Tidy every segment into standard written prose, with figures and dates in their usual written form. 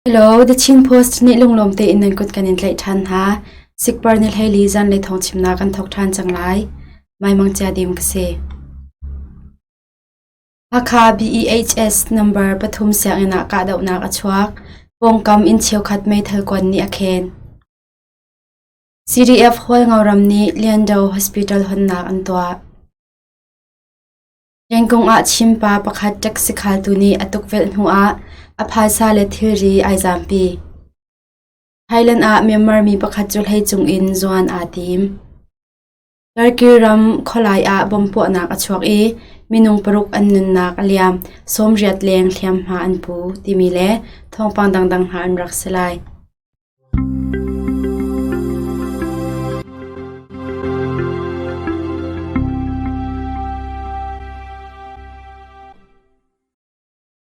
Hello, The Chin Post nih lunglawm tein nan kut kan in tlaih ṭhan hna. Sikpar ni hleili zanlei thawng chimnak kan thawk ṭhan cang lai. Maimang Cia Dim ka si. Hakha BEHS number pathum sianginn ah kahdohnak a chuak. Pawngkam inn cheukhat meithal kuan nih a khen. CDF Hualngoram nih Liando Hospital honnak an tuah. Pengkung ah Chinpa pakhat taxi khaltu nih a tukvelh hnuah a phaisa le thilri ai zampi. Thailand ah Myanmar mi pakhat cu hleicung in zuan aa tim. Turkey ram khualai ah bom puahnak a chuak i minung paruk an nunnak a liam, 80 leng hliamhma an pu timi le thawngpang dangdang hna an rak si lai.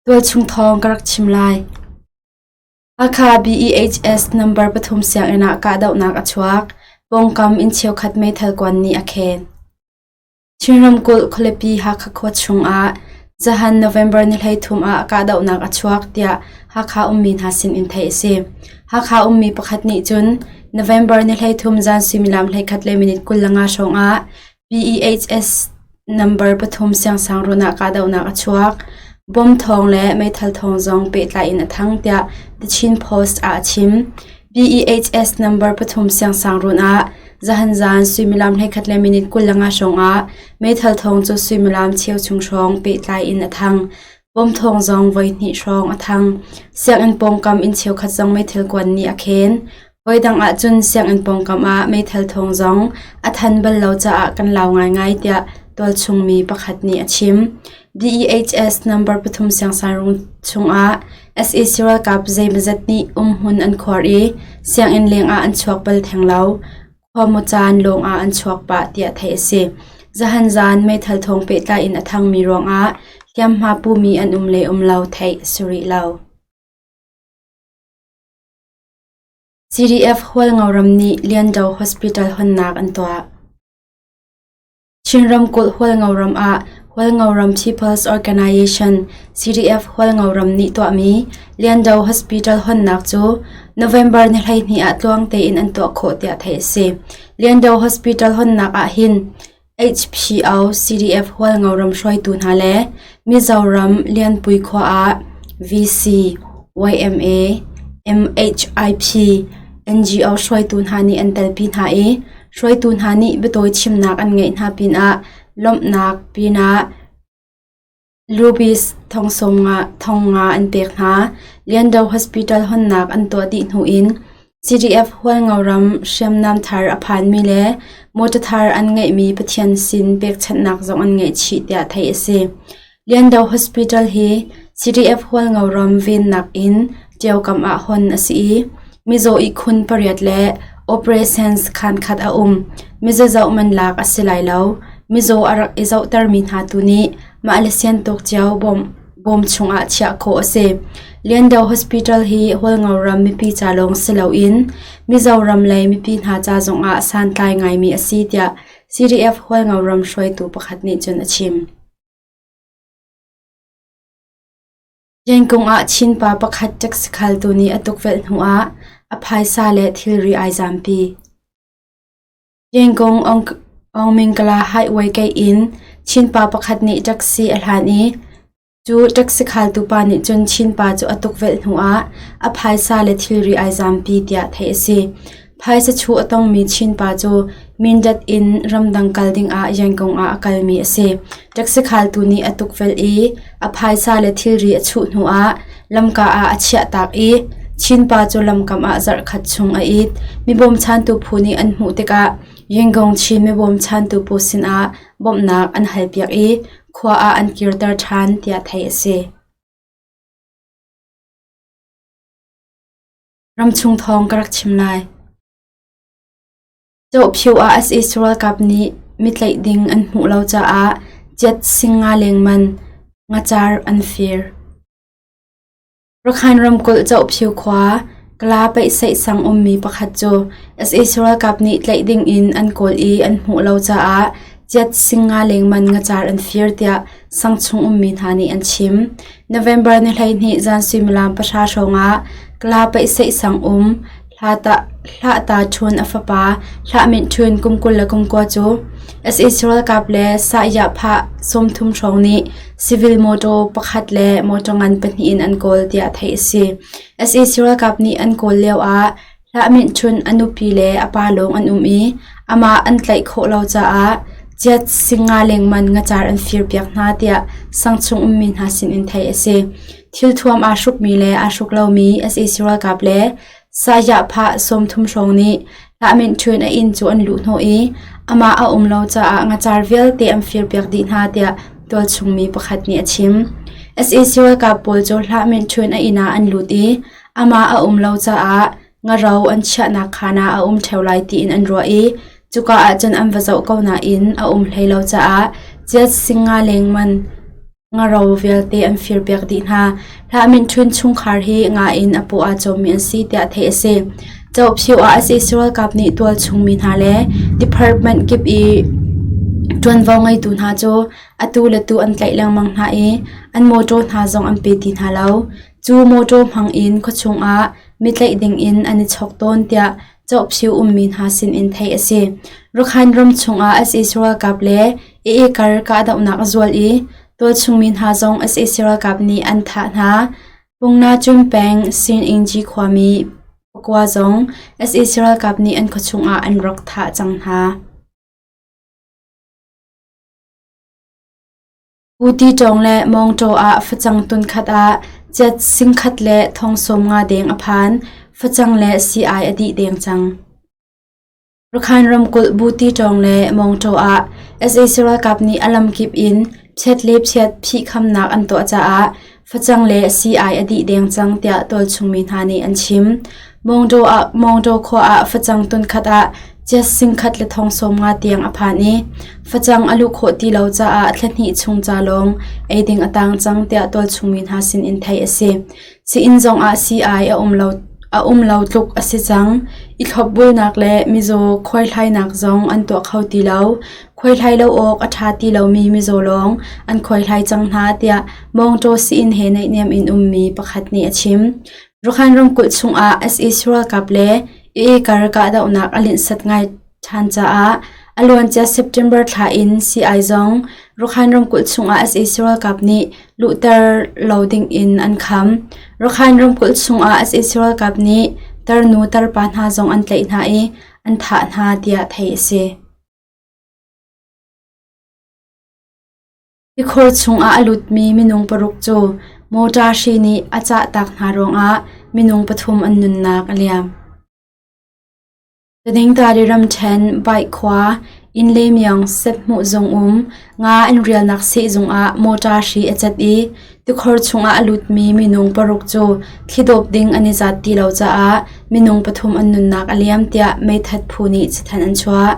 Tualchung thawng ka rak chim lai. Hakha BEHS number pathum sianginn ah kahdohnak a chuak. Pawngkam inn cheukhat meithal kuan nih a khen. Chin ramkulh khualipi Hakha khua chungah zahan November ni 13 ah kahdohnak a chuak tiah Hakha ummi hna sin in theih a si. Hakha ummi pakhat nih cun November ni 13 zan suimilam 11 le minute 25 hrawng ah PEHS number pathum siangsangruun ah kahdohnak a chuak. Bom thawng le meithal thawng zong pehtlai in a thang tiah The Chin Post ah a chim. BEHS number pathum siangsangruun ah zahan zan suimilam 11 le minute 25 hrawng ah meithal thawng cu suimilam cheu chung hrawng pehtlai in a thang. Bom thawng zong voihnih hrawng a thang. Sianginn pawngkam inn cheukhat zong meithal kuan nih a khen. Voidang ahcun sianginn pawngkam ah meithal thawng zong a than bal lo caah kan lau ngaingai tiah tualchung mi pakhat nih a chim. DEHS number pathum siangsangruun chungah sac ralkap zeimawzat nih umhmun an khuar i sianginn lengah an chuak bal theng lo. Khuamaw caan lawngah an chuak pah tiah theih a si. Zahan zan meithal thawng pehtlai in a thangmi ruangah hliamhma pumi an um le um lo theih a si rih lo. CDF Hualngoram nih Liando Hospital honnak an tuah. Chin ramkulh Hualngoram ah Hualngoram People's Organization CDF Hualngoram nih tuahmi Liando Hospital honnak cu November ni 12 ah tluang tein an tuah khawh tiah theih a si. Liando Hospital honnak ah hin HPO CDF Hualngoram hruaitu hna le Mizoram Lianpui khua ah VC, YMA, MHIP, NGO hruaitu hna nih an telpi hna i Hruaitu hna nih biatawi chimnak an ngeih hna pinah lawmhnak pinah Lubis thong nga an pek hna. Liando Hospital honnak an tuah dih hnu in CDF Hualngoram hriamnam thar a phanmi le motor thar an ngeihmi Pathian sin pekchanhnak zong an ngeih chih tiah theih a si. Liando Hospital hi CDF Hualngoram vennak in Ṭiaukam ah hon a si i mizaw ihkhun pariat le operations khaan khat a um. Mizaw zoh man lak a si lai lo. Mizaw a rak i zohtermi hna tu nih mah le siantuk cio bawm chungah chiah khawh a si. Liando Hospital hi Hualngoram mipi ca lawng si loin Mizoram lei mipi hna ca zongah santlai ngaimi a si tiah CDF Hualngoram hruaitu pakhat nih cun a chim. Riankung ah Chinpa pakhat taxi khaltu nih a tukvelh hnuah a phaisa le thilri ai zampi. Riankung Aungmingkala Highway keih in Chinpa pakhat nih taxi a hlan i Cu taxi khaltu pa nih cun Chinpa cu a tukvelh hnuah a phaisa le thilri ai zampi tiah theih a si. Phaisa chuh a tongmi Chinpa cu Mindat in ramdang kal dingah Yangon ah a kalmi a si. Taxi khaltu nih a tukvelh i a phaisa le thilri a chuh hnuah lamka ah a chiahtak i Chinpa cu lamkam ah zarhkhat chung a it. Mi bawmchantu phu nih an hmuh tikah Yangon Chin mi bawmchantu phu sinah bawmhnak an halpiak i khua ah an kirter ṭhan tiah theih a si. Ramchung thawng ka rak chim lai. Zohphiu ah sac ralkap nih mitlaih ding an hmuh lo caah jet singa lengman ngacar an fir. Rakhine ramkulh Zohphiu khua Kala Paihsaih sang ummi pakhat cu sac ralkap nih tlaih ding in an kawl i an hmuh lo caah jet singa lengman ngacar an fir tiah sang chung ummi hna nih an chim. November ni 12 zan suimilam pahra hrawng ah. Kala Paihseih sang um Hlahta Ṭhun a fapa Hlah Minh Ṭhun kum 29 cu sac ralkap le sah-yah-phah 30 hrawng nih civil mawṭaw pakhat le mawṭaw ngan pahnih in an kawl tiah theih a si. Sac ralkap nih an kawl lioah Hlah Minh Ṭhun a nupi le a pa lawng an um i amah an tlaih khawh lo caah chiat singa lengmang ngacar an firpiak hna tiah sangchung ummi hna sinin theih a si. Thilthuam aa hrukmi le aa hruk lomi sac ralkap le sayahphah 30 hrawng nih Hlah Minh Ṭhun a inn cu an luhhnawh i amah a um lo caah ngacar vialte an firpiak dih hna tiah tualchung mi pakhat nih a chim. Sac ralkap pawl cu Hlah Minh Ṭhun a inn ah an lut i amah a um lo caah ngaro an chiahnak khaan ah a um ṭheo lai tiin an ruah i cuka ah cun an va zoh ko nain a um hlei lo caah chiat singa lengman Ngaro vialte an firpiak dih hna. Hlah Minh Ṭhun chungkhar hi nga in a paw aa cawmmi an si tiah theih a si. Cohphiu ah sac ralkap nih tualchung mi hna le department kip i ṭuanvo ngeitu hna cu atu le tu an tlaih lengmang hna i an mawṭaw hna zong an pe ti hna lo. Cu mawṭaw hmang in khuachung ah mi tlaih ding in an i chawk tawn tiah Cohphiu ummi hna sinin theih a si. Rakhine ram chungah sac ralkap le AA kar kahdohnak a zual i tualchungmi hna zong sac ralkap nih an thah hna. Pungnacun peng Siningji khuami pakua zong sac ralkap nih an khuachung ah an rak thah cang hna. Pu-ti-ṭawng le Mawngṭaw ah facang tunkhat ah ciat singkhat le thong 50 deng a phan. Facang le sii-ai a dih deng cang. Rakhine ramkulh Buti-ṭawng le Mawngṭaw ah sac ralkap nih a lamkip in phiat le phiat phihkhamnak an tuah caah facang le sii-ai a dih deng cang tiah tualchungmi hna nih an chim. Mawngdaw khua ah facang tunkhat ah ciat singkhat le thong 50 tiang a phan i facang a luh khawh ti lo caah thla hnih chung ca lawng ei ding a tang cang tiah tualchungmi hna sinin theih a si. Sii-inn zong ah sii-ai a um lo tluk a si cang. I thlopbulnak le mizaw khuaihlainak zong an tuah kho ti lo. Khuaihlai lo awk a ṭha ti lomi mizaw lawng an khuaihlai cang hna tiah Mawngtaw sii-inn he naihniam in ummi pakhat nih a chim. Rakhine ramkulh chungah sac ralkap le AA kar kahdohnak a linhsat ngai ṭhan caah a luancia September thla in sii zong Rakhine ramkulh chungah sac ralkap nih luhter lo dingin an kham. Rakhine ramkulh chungah sac ralkap nih tarnu tarpa hna zong an tlaih hna i an thah hna tiah theih a si. Tikhor chungah a lutmi minung paruk cu mawṭa hri nih a cahtak hna ruangah minung pathum an nunnak a liam. Taningtari ramṭhen Baih khua Innlemyang Sethmuh zung um nga an rialnak sehzung ah mawṭa hri a cat i tikhor chungah a lutmi minung paruk cu thlidawp ding an i zat ti lo caah minung pathum an nunnak a liam tiah meithat phu nih cathanh an chuah.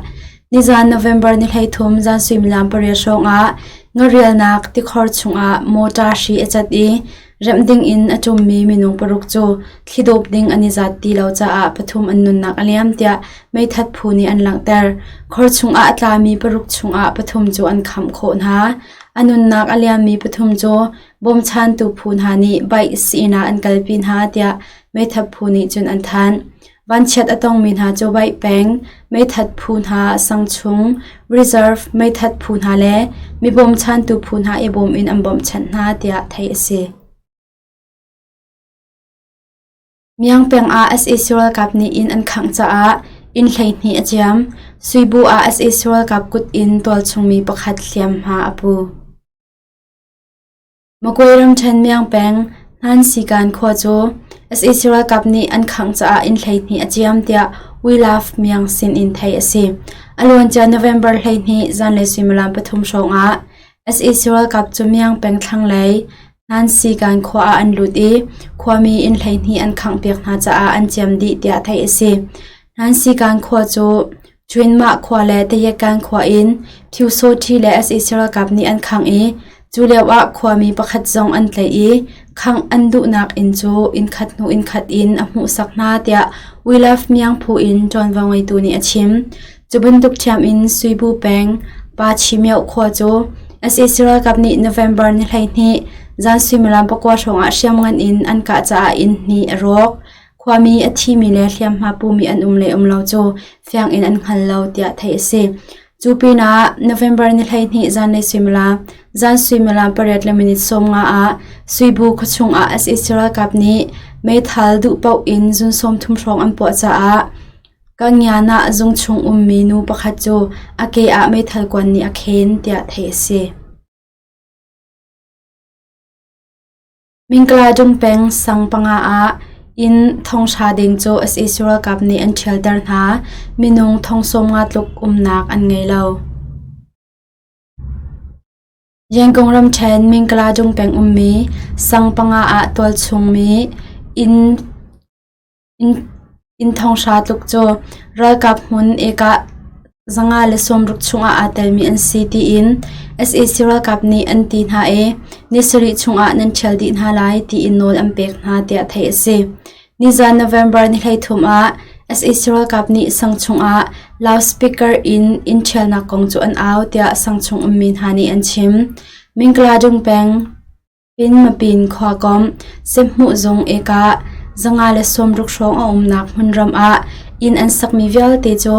Nizan November ni 13 zan suimilam 8 hrawngah ngarialnak tikhor chungah mawṭa hri a cat i remh dingin a ṭummi minung paruk cu thlidawp ding an i zat ti lo caah pathum an nunnak a liam tiah meithat phu nih an langhter. Khor chungah a tlami paruk chungah pathum cu an khamh khawh hna. A nunnak a liammi pathum cu bawmchantu phu hna nih baih sii-inn ah an kalpi hna tiah meithat phu nih cun an thanh. Vanchiat a tongmi hna cu Vaih peng, meithat phu hna, sangchung, reserve meithat phu hna le mi bawmchantu phu hna i bawm in an bawmhchanh hna tiah theih a si. Myaung peng ah sac ralkap nih inn an khangh caah inn 12 a ciam. Suibu ah sac ralkap kut in tualchungmi pakhat hliamhma a pu. Magway ramṭhen Myaung peng Hnansikan khua cu sac ralkap nih an khangh caah inn 12 a ciam tiah We Love Myaung sinin theih a si. A luancia November 12 zanlei suimilam 3 hrawng ah sac ralkap cu Myaung peng thlanglei Hnansikan khua ah an lut i khuami inn 12 an khanghpiak hna caah an ciam dih tiah theih a si. Hnansikan khua cu Chinmah khua le Tayekan khua in Pyusawṭhi le sac ralkap nih an khangh i cu lioah khuami pakhat zong an tlaih i khangh an duhnak inn cu innkhat hnu innkhat in a hmuhsak hna tiah We Love Myaung phu in ṭuanvo ngeitu nih a chim. Cu bantuk ṭhiam in Suibu peng Pa Chi Myoh khua cu sac ralkap nih November ni 12 zan suimilam 9 hrawngah hriamngan in an kah caah inn hnih a rawk. Khuami a thimi le hliamhma pumi an um le um lo cu fiang in an hngal lo tiah theih a si. Cu pinah November ni 12 zanlei suimilam zan suimilam pariat le minute 15 ah Suibu khuachung ah sac ralkap nih meithal duh paoh in zun 30 hrawng an puah caah Kangyana zung chung ummi nu pakhat cu a ke ah meithal kuan nih a khen tiah theih a si. Mingkaladung peng sang panga ah inn thonghra deng cu sac ralkap nih an ṭhialter hna. Minung thong 50 tluk umnak an ngei lo. Yangon ramṭhen Mingkaladung peng ummi sang panga ah tualchung mi inn Inn thonghra tluk cu ralkap hmun ekah 160 chungah aa telmi an si tiin sac ralkap nih an ti hna i ni sarih chungah nan ṭhial dih hna lai tiin nawl an pek hna tiah theih a si. Nizan November ni 13 ah sac ralkap nih sang chungah loudspeaker in inn ṭhialnak kong cu an au tiah sang chung ummi hna nih an chim. Mingkaladung peng Pinmapin khuakomh Sehhmuhzung ekah 160 hrawng a umnak hmunram ah inn an sakmi vialte cu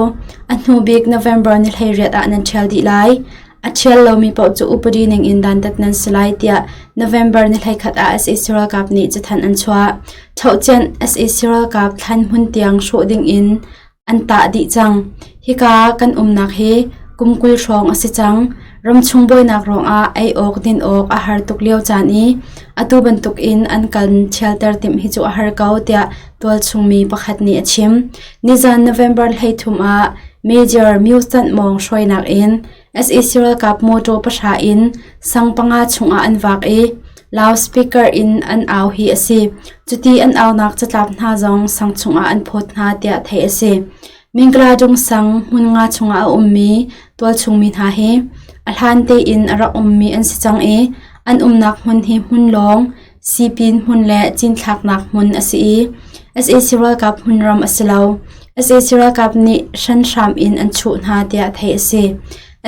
a hnu bik November ni 18 ah nan ṭhial dih lai. A ṭhial lomi paoh cu upadi ning in dantat nan si lai tiah November ni 21 ah sac ralkap nih cathanh an chuah. Ṭhohcianh sac ralkap thlan hmun tiang hrawh ding in an tah dih cang. Hika kan umnak hi kum 20 hrawng a si cang. Ramchung buainak ruangah ei awk din awk a har tuk lio caan i atu bantuk in an kan ṭhialter timh hi cu a har ko tiah tualchung mi pakhat nih a chim. Nizan November 13 ah Major Myo Canh Mawng hruainak in sac ralkap mawṭaw pahra in sang panga chungah an vak i loudspeaker in an au hi a si. Cuti an aunak catlap hna zong sang chungah an phawt hna tiah theih a si. Mingkaladung sang hmun nga chungah a ummi tualchung mi hna hi a hlan tein a rak ummi an si cang i an umnak hmun hi hmun lawng, sipin hmun le cinthlaknak hmun a si i sac ralkap hmunram a si lo. Sac ralkap nih hranhram in an chuh hna tiah theih a si.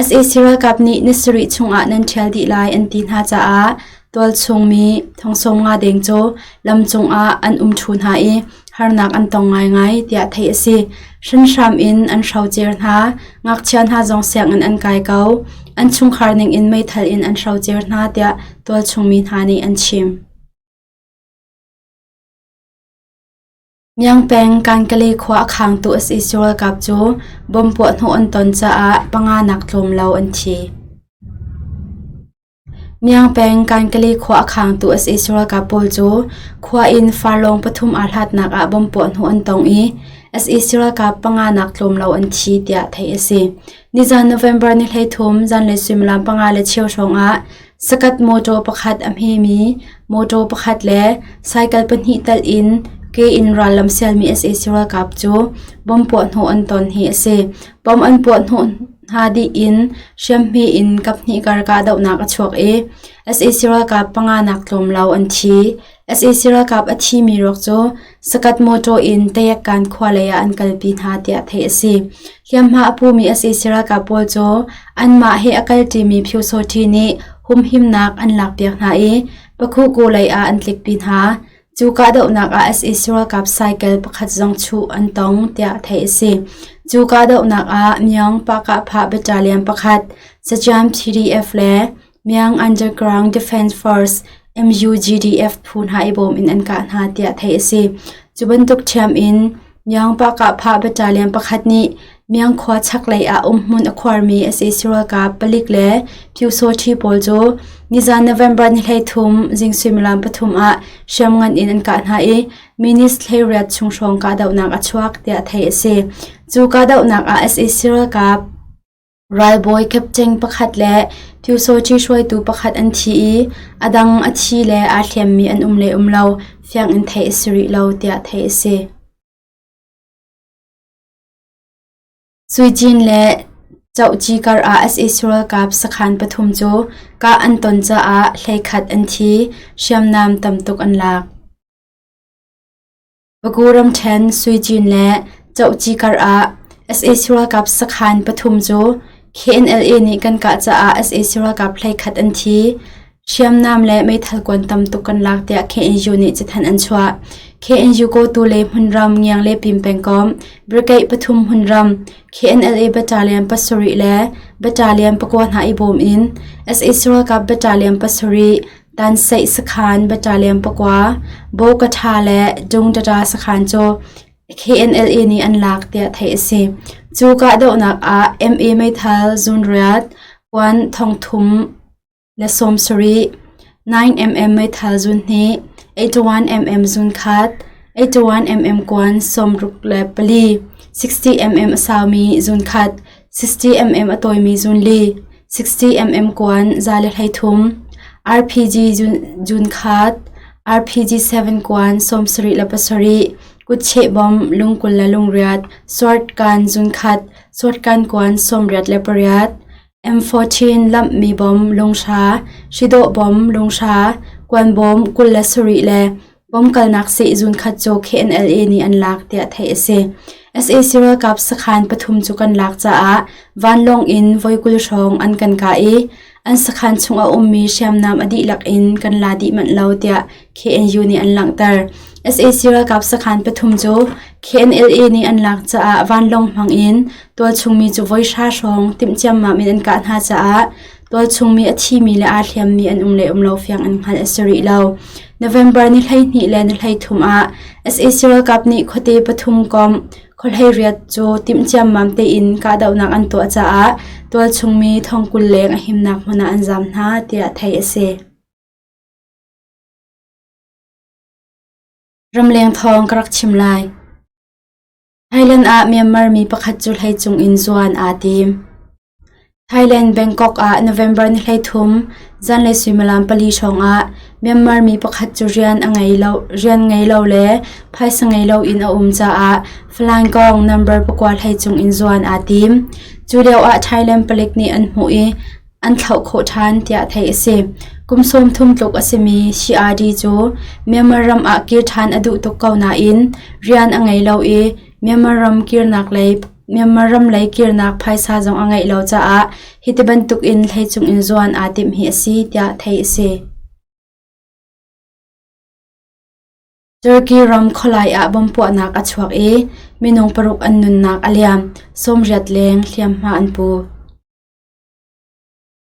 Sac ralkap nih ni sarih chungah nan ṭhial dih lai an ti hna caah tualchung mi thong 50 deng cu lam cungah an um ṭhu hna i harnak an tong ngaingai tiah theih a si. Hranhram in an hrocer hna, ngakchia hna zong sianginn an kai ko. An chungkhar ningin meithal in an hrocer hna tiah tualchung mi hna nih an chim. Myanmar peng Kankale khua a khangtu sac ralkap cu bomb puahhnawh an ton caah panga nak tlawm lo an thi. Myanmar peng Kankale khua a khangtu sac ralkap pawl cu khua in farlawng pathum aa hlatnak ah bomb puahhnawh an tong i sac ralkap panga nak tlawm lo an thi tiah theih a si. Nizan November ni 13 zanlei suimilam panga le cheu hrawng ah Sakat mawṭaw pakhat a hmemi mawṭaw pakhat le cycle pahnih telh in ke in rallam sialmi sac ralkap cu bomb puahhnawh an ton hi a si. Bomb an puahhnawh hna dih in hriamhme in kaphnih kar kahdohnak a chuak i sac ralkap panga nak tlawm lo an thi. Sac ralkap a thimi ruak cu sakat mawṭaw in Tayakkan khua lei ah an kalpi hna tiah theih a si. Hliamhma a pumi sac ralkap pawl cu anmah he a kalṭimi Pyusawṭhi nih humhimnak an lakpiak hna i Pakhuku lei ah an tlikpi hna. Cu kahdohnak ah sac ralkap cycle pakhat zong chuh an tong tiah theih a si. Cu kahdohnak ah Myaung Pahkahphah Battalion pakhat, Sajiam PDF le Myaung Underground Defense Force MUGDF phu hna i bawm in an kah hna tiah theih a si. Cu bantuk ṭhiam in Myaung Pahkahphah Battalion pakhat nih Myaung khua chaklei ah umhmun a khuarmi sac ralkap palik le Pyusawṭhi pawl cu nizan November ni 13 zing suimilam pathum ah hriamngan in an kah hna i minutes 18 chung hrawng kahdohnak a chuak tiah theih a si. Cu kahdohnak ah sac ralkap Ralbawi captain pakhat le Pyusawṭi hruaitu pakhat an thi i a dang a thi le aa hliammi an um le um lo fiang in theih a si rih lo tiah theih a si. Suicin le Cohci kar ah sac ralkap sakhan pathum cu kah an ton caah hleikhat an thi, hriamnam tam tuk an lak. Pagu ramṭhen Suicin le Cohci kar ah sac ralkap sakhan pathum cu KNLA nih kan kah caah sac ralkap 11 an thi. Hriamnam le meithal kuan tam tuk kan lak tiah KNU nih cathanh an chuah. KNU kawtu le hmunram Ngiang le Pim pengkomh, Brigade pathum hmunram, KNLA Battalion pasarih le Battalion pakua hna i bawm in sac ralkap Battalion pasarih, Tansaih sakhan Battalion pakua, Bokatha le Dungtata sakhan cu KNLA nih an lak tiah theih a si. Cu kahdohnak ah MA meithal zunriat kuan thongthum le 70, 9mm meithal zun hnih, 81mm zun khat, 81mm kuan 64, 60mm a saumi zun khat, 60mm a tawimi zun li, 60mm kuan 133, RPG zun khat, RPG 7 kuan 77, kutcheh bom lungkul le lungriat, sword gun zun khat, sword gun kuan 88, M14 lamhmi bom lunghra, hridawh bom lunghra, kuanbawm 27 le bom kalnak seh zunkhat cu KNLA nih an lak tiah theih a si. Sac ralkap sakhan pathum cu kan lak caah vanlawng in voi 20 hrawng an kan kah i an sakhan chung a ummi hriamnam a dihlak in kan la dih manh lo tiah KNU nih an langhter. Sac ralkap sakhan pathum cu KNLA nih an lak caah vanlawng hmang in tualchungmi cu voi hra hrawng timh ciammam in an kah hna caah tualchungmi a thimi le aa hliammi an um le um lo fiang an hngalh a si rih lo. November ni 12 le ni 13 ah sac ralkap nih khuate pathum komh khuahleiriat cu timh ciammam tein kahdohnak an tuah caah tualchungmi thong 20 leng a himnak hmun ah an zaam hna tiah theih a si. Ramleng thawng ka rak chim lai. Thailand ah Myanmar mi pakhat cu hleicung in zuan aa tim. Thailand Bangkok ah November ni 13 zanlei suimilam pali hrawng ah Myanmar mi pakhat cu rian a ngei lo, rian ngei lo le phaisa ngei lo in a um caah Falaingkong number pakua hleicung in zuan aa tim. Cu lio ah Thailand palik nih an hmuh i an thlauh khawh ṭhan tiah theih a si. Kum 30 tluk a simi CRD cu Myanmar ram ah kir ṭhan a duh tuk ko nain rian a ngei lo i Myanmar ram kirnak lei Myanmar ram lei kirnak phaisa zong a ngeih lo caah hiti bantuk in hleicung in zuan aa timh hi a si tiah theih a si. Turkey ram khualai ah bomb puahnak a chuak i minung paruk an nunnak a liam, 80 leng hliamhma an pu.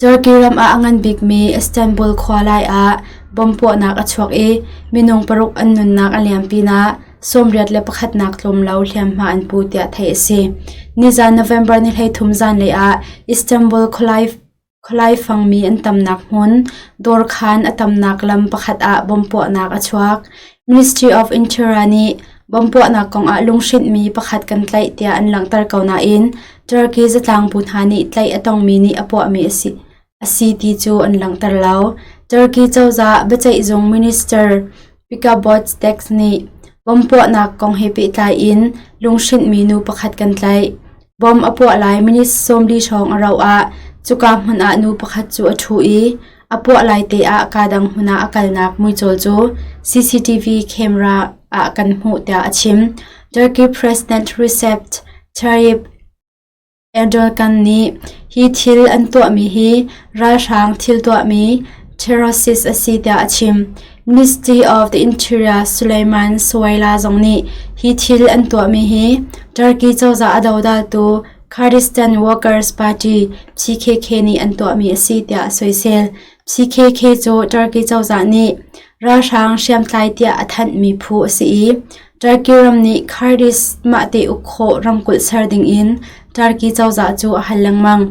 Turkey ram ah a ngan bikmi Istanbul khua lai ah bomb puahnak a chuak i minung paruk an nunnak a liam pinah 81 nak tlawm lo hliamhma an pu tiah theih a si. Nizan November ni 33 zanlei ah Istanbul khualai khualai fangmi an tamnak hmun dawrkhan a tamnak lam pakhat ah bomb puahnak a chuak. Ministry of Interior nih bomb puahnak kongah lunghrinhmi pakhat kan tlaih tiah an langhter ko nain Turkey zatlangbu hna nih tlaih a tongmi nih a puahmi a si, a si ti cu an langhter lo. Turkey cozah biaceihzung minister Pikabot Dex nih bomb puahnak kong he pehtlai in lunghrinhmi nu pakhat kan tlaih. Bomb a puah lai minute 40 hrawng a rauh ah cuka hmun ah nu pakhat cu a ṭhu i a puah lai te ah kaa dang hmun ah a kalnak muicawl cu CCTV camera ah kan hmuh tiah a chim. Turkey President Recep Tayyip Erdogan nih hi thil an tuahmi hi ralhrang thil tuahmi terrorist a si tiah a chim. Ministry of the Interior Suleyman Soylu zong nih hi thil an tuahmi hi Turkey cozah a dodaltu Kurdistan Workers Party PKK nih an tuahmi a si tiah a soisel. PKK cu Turkey cozah nih ralhrang hriamtlai tiah a thanhmi phu a si i Turkey ram nih Kurdish mahte uk khawh ramkulh ser dingin Turkey cozah cu a hal lengmang.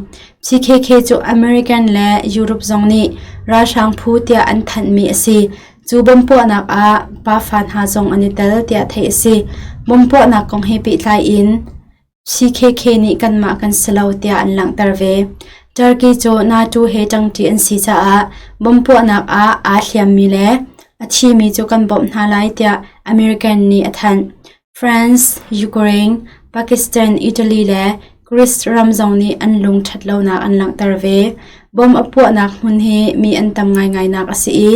PKK cu American le Europe zong nih ralhrang phu tiah an thanhmi a si. Cu bomb puahnak ah pafa hna zong an i tel tiah theih a si. Bomb puahnak kong he pehtlai in CKK nih kanmah kan si lo tiah an langhter ve. Turkey cu NATO he ṭangṭi an si caah bomb puahnak ah aa hliammi le a thimi cu kan bawmh hna lai tiah American nih a thanh. France, Ukraine, Pakistan, Italy le Greece ram zong nih an lung ṭhatlonak an langhter ve. Bomb a puahnak hmun hi mi an tam ngaingainak a si i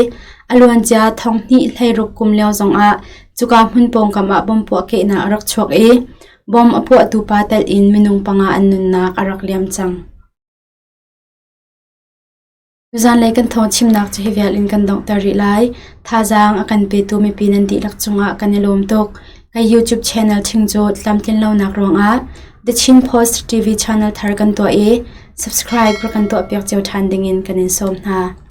a luancia thong hnih 16 kum lio zongah cuka hmun pawngkam ah bomb puahkehnak a rak chuak i Bomb a puahtu pa telh in minung panga an nunnak a rak liam cang. Tuzanlei kan thawngchimnak cu hi vial in kan donghter rih lai. Thazaang a kan petu mipi nan dihlak cungah kan i lawm tuk. Ka YouTube channel ṭhing cu tlamtlin lonak ruangah The Chin Post TV channel thar kan tuah i subscribe rak kan tuahpiak cio ṭhan dingin kan in sawm hna.